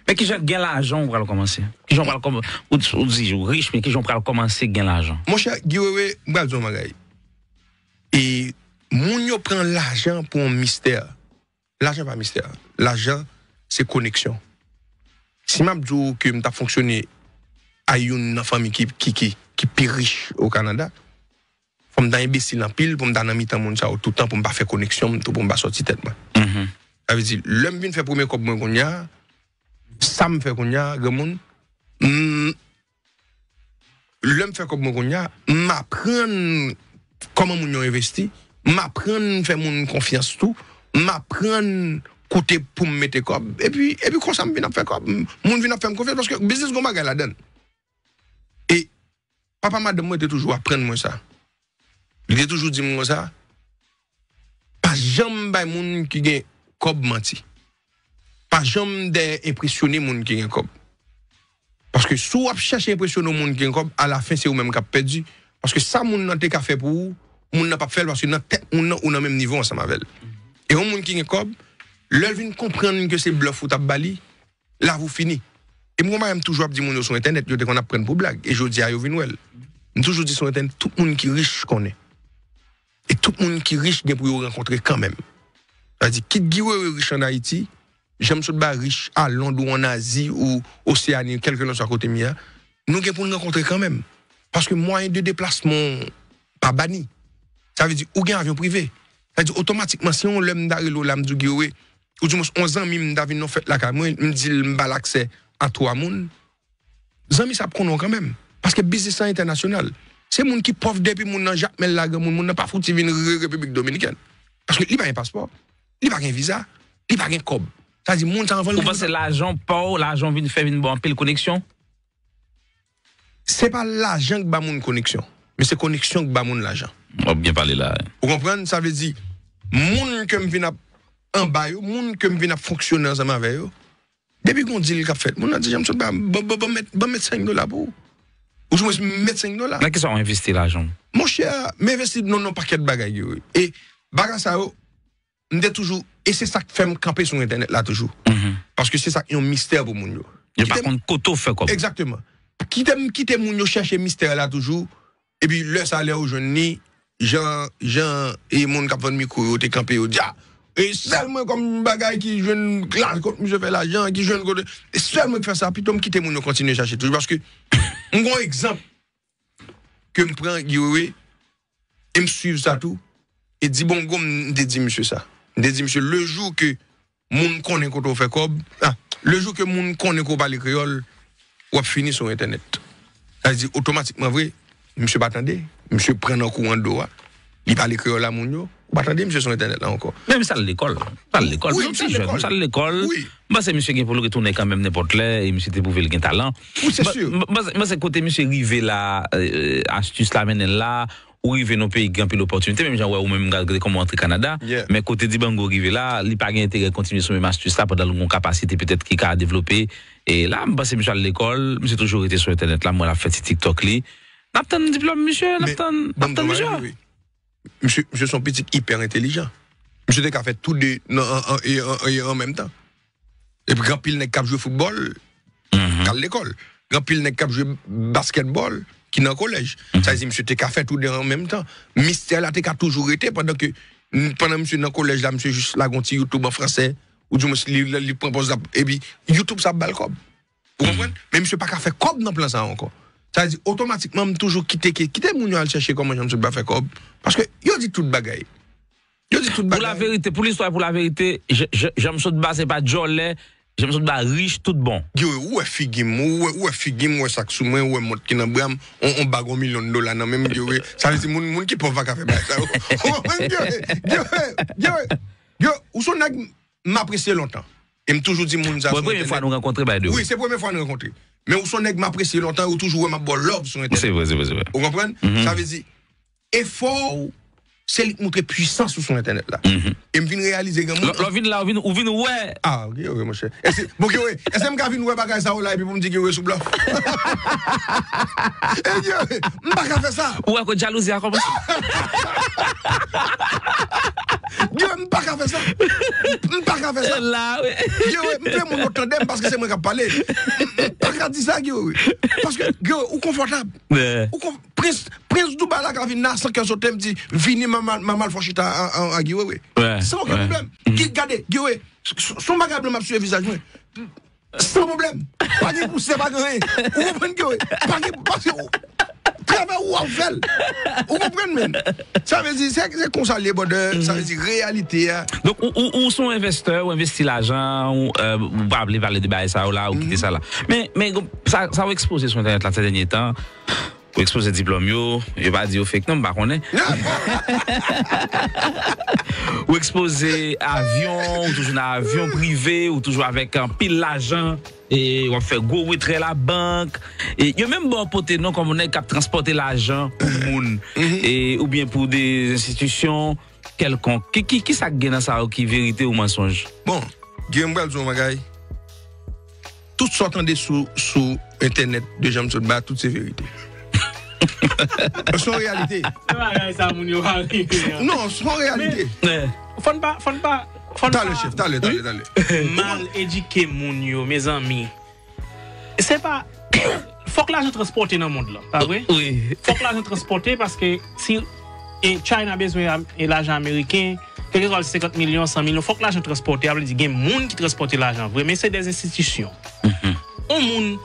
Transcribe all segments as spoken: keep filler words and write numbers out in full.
Men kijan gen lajan ou pral kòmanse? Kijan ou pral kòmanse? Ou, ou di ou rich, men kijan ou pral kòmanse gen lajan? Monchè, Guy Wewe, m pral di yon bagay. E moun yo pran lajan pou yon mistè. Lajan pa mistè. Lajan, se koneksyon. Si m ap di w ke m t ap fonksyone a youn nan fanmi ki, ki, ki, ki pi rich o Kanada, fò m ta enbesil anpil pou m ta nan mitan moun sa yo toutan pou m pa fè koneksyon m tou, pou m pa sòti tèt mwen. Sa vle di, lè m vin fè premye kòb mwen kounye a, sa m fè kounye a, granmoun, m, lè m fè kòb mwen kounye a, m aprann kòman moun yo envesti, m aprann fè moun konfyans tou, m aprann kote pou m mete kòb, epi, epi konsa m vin ap fè kòb. Moun vin ap fè m konfyans, paske biznis gon bagay ladan l. E papa madanm mwen te toujou aprann mwen sa. Li te toujou di m konsa, pa janm bay moun ki gen kòb manti. Pa janm dèyè enpresyone moun ki gen kòb. Paske si w ap chèche enpresyone yon moun ki gen kòb, alafen se ou menm k ap pèdi. Paske sa moun nan te ka fè pou ou, moun nan p ap fè l paske nan tèt moun nan, ou nan menm nivo ansanm avè l. E yon moun ki gen kòb, lè l vin konprann ke se blòf ou t ap ba li, lavi w fini. E m gon bagay m toujou ap di moun yo sou entènèt, yo te konn ap pran pou blag, e jodi a yo vin wè l. M toujou di sou entènèt, tout moun ki rich konnen. E tout moun ki rich gen pou yo rankontre kanmenm. Sa vle di, kit Guy Wewe rich ann Ayiti, Jean Sotba rich a Lond ou ann Azi ou Oseani, kèlkelanswa kote m ye a, nou gen pou n rankontre kanmenm. Paske mwayen de deplasman w pa bani. Sa vle di, ou gen avyon prive. Sa vle di, otomatikman, si yon lè m ta rele w la, m di w, Guy Wewe, ou di mwen, yon zanmi m ta vin nan fèt lakay mwen, m di l m ba l aksè a twa moun, zanmi sa ap konnen w kanmenm. Paske biznis la entènasyonal. Se moun ki pòv depi moun nan Jakmèl la, granmoun, moun nan pa fouti vin re Repiblik Dominikèn. Paske li pa gen paspò, li pa gen viza, li pa gen kòb. Sa di moun sa anvan l Ou panse lajan pa w, lajan vin fè vin ba w anpil koneksyon? Se pa lajan k ba moun koneksyon, men se koneksyon k ba moun lajan. W ap byen pale la. Ou konprann? Sa vle di, moun ke m vin ap anba yo, moun ke m vin ap fonksyone ansanm avè yo, depi gon dil k ap fèt, moun nan di, "Janm sot ba, ban, ban, ban, met, ban met senk dola pou ou." Ou sou mwen met senk dola. Nan kisa w envesti lajan w? Monchè, m envesti nan yon pakèt bagay yo. E bagay sa yo, m te toujou, e se sa k fè m kanpe sou entènèt la toujou. Paske se sa k yon mistè pou moun yo. Yo pa konn kote w fè kòb. Egzakteman. Kite m kite moun yo chèche mistè la toujou. Epi lè sa, lè yo jwenn li, jan, jan, e moun k ap vann mikwo yo te kanpe, yo di, "A, e sèl mwen kòm bagay ki jwenn la, kot misye fè lajan, ki jwenn kote, e sèl mwen ki fè sa." Pito m kite moun yo kontinye chache toujou, paske m gon egzanp ke m pran, Guy Wewe, e m swiv sa tou, e di bon gwo, m te di misye sa. M te di misye, le jou ke moun konnen kote w fè kòb, a, le jou ke moun konnen ke w pale kreyòl, w ap fini sou entènèt. Sa vle di, otomatikman vre, misye pa tande, misye pran nan kou an do a, li pale kreyòl a moun yo, ou pa tande misye sou entènèt la ankò. Men misye al lekòl, misye al lekòl, wi, misye ti jèn, misye al lekòl. Wi. M panse misye gen pou l retounen kanmenm nenpòt lè, e misye te pwouve l gen talan. Wi, se si. M panse kote misye rive la, e, astis la mennen l la, ou rive nan peyi ki gen anpil opòtinite, menm jan wè ou menm gade kòman w antre Kanada. Men kote Dibango rive la, li pa gen enterè kontinye sou menm astis la pandan l gen yon kapasite petèt ki ka devlope. E la, m panse misye al lekòl, misye toujou rete sou entènèt la, m wè l ap fè ti TikTok li. N ap tann diplòm misye, n ap tann, n ap tann misye. Misye, misye se yon pitit ipè entelijan. Misye te ka fè tou de nan, an, an, e, an, e, an menm tan. Epi gen anpil nèg k ap jwe foutbòl, k al lekòl. Gen anpil nèg k ap jwe baskètbòl, ki nan kolèj. Sa vle di, misye te ka fè tou de an menm tan. Mistè la te ka toujou rete pandan ke, pandan misye nan kolèj la, misye jis lage yon ti YouTube an fransè, ou di mwen li, li, li pran pòz la, epi YouTube sa ap ba l kòb. Ou konprann? Men misye pa ka fè kòb nan plan sa a ankò. Sa vle di, otomatikman, m toujou kite, kite moun yo al chèche kòman Jean Sotba fè kòb. Paske yo di tout bagay. Yo di tout bagay. Pou laverite, pou listwa, pou laverite, Jean Sotba se pa djòlè, Jean Sotba rich tout bon. Guy Wewe, ou wè figi m, ou wè, ou wè figi m, ou wè sa k sou mwen, ou wè mont ki nan bra m, on, on bag on milyon dola nan men m, Guy Wewe. Sa vle di moun, moun ki pòv pa ka fè bagay sa yo. Ou konprann, Guy Wewe? Guy Wewe, Guy Wewe, Guy Wewe, ou se yon nèg m apresye lontan. E m toujou di moun sa sou entènèt. Bon, premye fwa nou rankontre, by the way. Wi, se premye fwa nou rankontre. Men ou se yon nèg m apresye lontan, ou toujou wè m ap ba w love sou entènèt. Se vre, se vre, se vre. Ou konprann? Sa vle di, efò w, se li k montre pwisans ou sou entènèt la. E m vin reyalize gen moun. Lè w vin la, ou vin, ou vin wè. A, ok, ok, monchè. Èske, bon, ok, wi. Èske m ka vin wè bagay sa yo la epi pou m di ke wi sou blòf? E, m pa ka fè sa. Ou wè kote jalouzi a kòmanse? Guerrier, m pa ka fè sa. M pa ka fè sa. La, wi. Guerrier, m vle moun yo tande m paske se mwen k ap pale. M, m pa ka di sa, Guerrier. Paske, Guerrier, ou konfòtab. Ou konf-, Prince, Prince Dubai la ka vin la, san kè sote, m di, vini, m a, m a, m a al fè chita a, a, a Guerrier, wi. San okenn pwoblèm. Ki, gade, Guerrier, s-, s-, s on bagay blan m ap siye vizaj mwen. San pwoblèm. Pa gen pousè, pa gen anyen. Ou konprann ke wi? Pa gen, paske ou, travay ou ap fè l. Ou konprann, men? Sa vle di, se, se konsa l ye, brother. Sa vle di, reyalite a. Donk, ou, ou, ou se yon envestè, ou envesti lajan, ou, euh, ou pa vle pale de bagay sa yo la, ou kite sa la. Men, men, sa, sa ou ekspoze sou entènèt la, sè dènye tan, ou ekspoze diplòm yo, yo pa di yo fake non, m pa konnen. Ou ekspoze avyon, ou toujou nan avyon prive, ou toujou avèk anpil lajan, e w ap fè gwo retrè labank. E yo menm ba w pote non kòm yon nèg k ap transpòte lajan pou moun, e, oubyen pou de enstitisyon kèlkonk. Ki, ki, ki sa k gen nan sa yo ki verite ou mansonj? Bon, Guerrier, m pral di w yon bagay. Tout sa w tande sou, sou entènèt de jan m sot ba, tout se verite. Se yon reyalite. Se bagay sa moun yo pa rive an. Non, se yon reyalite. Men, fò n pa, fò n pa, fò n pa. Talè, chèf, talè, talè, talè. Mal edike moun yo, mezanmi. Se pa, fòk lajan transpòte nan mond lan, pa vre? Wi. Fòk lajan transpòte paske si, e, China bezwen am-, e, lajan ameriken, kèlkeswa l senkant milyon, san milyon, fòk lajan transpòte. A vle di gen moun ki transpòte lajan vre, men se de enstitisyon. On moun,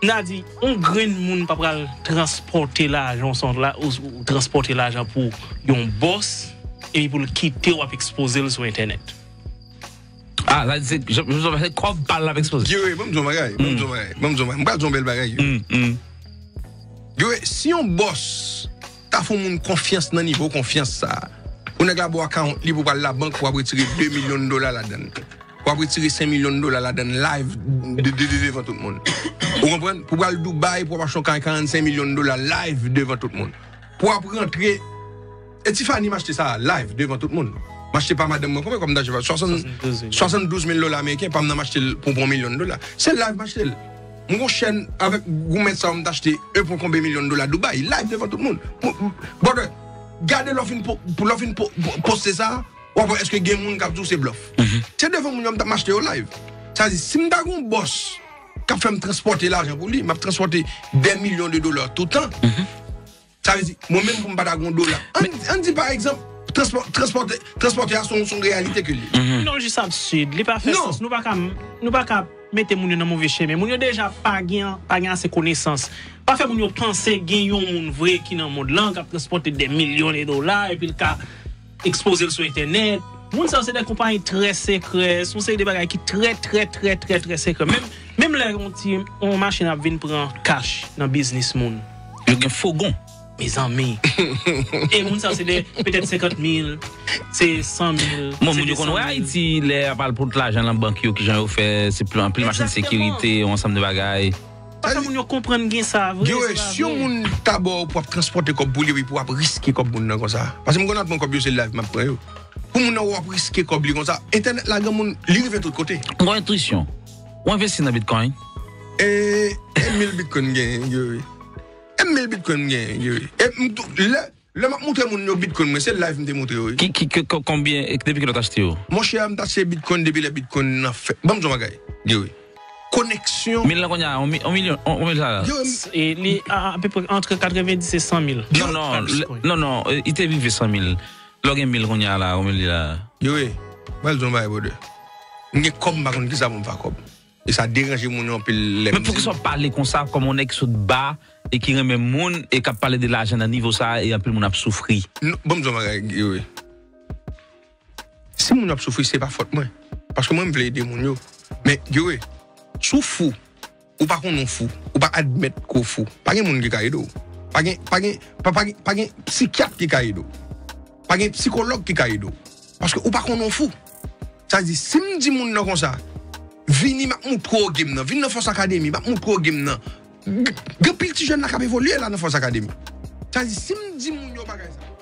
m ta di, on grenn moun pa pral transpòte lajan, ou, ou transpòte lajan pou yon bòs, epi pou l kite w ap ekspoze l sou entènèt. Ah, sa di se, se kòb pa l l ap ekspoze. Guerrier, ban m di w yon bagay, ban m di w yon bagay, ban m di w yon bagay. M pral di w yon bèl bagay, Guerrier. Guerrier, si yon bòs ta fè yon moun konfyans nan nivo konfyans sa a, pou nèg la ba w account li pou pral labank, pou w ap retire de milyon dola ladan l. Pou w ap retire senk milyon dola ladan l live de, de, de, devan tout moun. Ou konprann? Pou w pral Dubai, pou w ap achte yon kay karannsenk milyon dola live devan tout moun. Pou w ap rantre E Tiffany m achte sa live devan tout moun. M achte pa madanm mwen, konbyen kòb m t achte pa? Swasanndouz mil. Swasanndouz mil dola ameriken, pa m nan m achte l pou, pou yon milyon dola. Se live m achte l. M gon chèn avèk goumèt sa yo m t achte en pwen konbyen milyon dola Dubai, live devan tout moun. Brother, gade lè w fin po-, pou lè w fin po-, po-, poste sa, w ap wè èske gen moun k ap di w se blòf. Se devan moun yo m t ap m achte yo live. Sa di, si m ta gon bòs k ap fè m transpòte lajan pou li, m ap transpòte dè milyon de dola toutan. Sa vle di, mwen menm pou m pa ta gon dola. Ann, ann di pa egzanp, transpò-, transpòtè, transpòtè a se yon, se yon reyalite ke l ye. Non, l jis absid. Li pa fè sans. Nou pa ka, nou pa ka mete moun yo nan move chemen. Moun yo deja pa gen, pa gen ase konesans. Pa fè moun yo panse gen yon moun vre ki nan mond lan, k ap transpòte dè milyon de dola, epi l ka ekspoze l sou entènèt. Moun sa yo se de konpayi trè sekrè, se yon seri de bagay ki trè, trè, trè, trè, trè sekrè. Menm, menm lè yon ti, yon machin ap vin pran kach nan biznis moun. Yo gen fogon. Mezanmi. E moun sa yo se de, petèt senkant mil, se san mil. Bon, moun yo konn wè Ayiti, lè y ap al pot lajan nan bank yo, kijan yo fè, se pli, anpil machin sekirite, yon ansanm de bagay. Paske moun yo konprann gen sa vre. Guerrier, si yon moun ta ba w pou w ap transpòte kòb pou li, epi pou w ap riske kòb moun nan konsa. Paske m konn ap pran kòb yo, se live m ap pran yo. Pou moun nan w ap riske kòb li konsa. Entènèt la, gen moun, li rive tout kote. Yon entwisyon. Ou envesti nan Bitcoin? E, e mil Bitcoin m genyen, Guerrier. E mil Bitcoin m genyen, Guerrier. E m tou, lè, lè m ap montre moun yo Bitcoin mwen, se live m te montre yo, wi. Ki, ki, ki, ko-, konbyen, e depi kilè w t achte yo? Monchè, m t achte Bitcoin depi lè Bitcoin nan fèt. Ban m di w yon bagay, Guerrier. Koneksyon. Mil lan kounye a, yon mi-, yon milyon, yon, yon mil sa la. Guerrier, m- E li a, apeprè antre katrevenndis e san mil. Non, non, Bitcoin. Non, non, e, li te rive san mil. Lè w gen mil kounye a la, yon mil la. Guerrier, m pral di w yon bagay, brother. M gen kòb, m pa konn kisa pou m fè ak kòb. E sa deranje moun yo anpil lè m di. Men poukisa w pale konsa, kòm yon nèg ki sot ba, e ki renmen moun, e k ap pale de lajan nan nivo sa a, e anpil moun ap soufri? Non, ban m di w yon bagay, Guerrier. Si moun yo ap soufri, se pa fòt mwen. Paske mwen, m vle ede moun yo. Men, Guerrier, si w fou, ou pa konnen w fou, ou pa admèt ke w fou, pa gen moun ki ka ede w. Pa gen, pa gen, pa, pa gen, pa gen sikyat ki ka ede w. Pa gen sikològ ki ka ede w. Paske ou pa konnen w fou. Sa di, si m di moun nan konsa, vini, m ap moutre w game nan. Vin nan Force Academy, m ap moutre w game nan. G-, gen pil ti jèn la k ap evolye la nan Force Academy. Sa di, si m di moun yo bagay sa.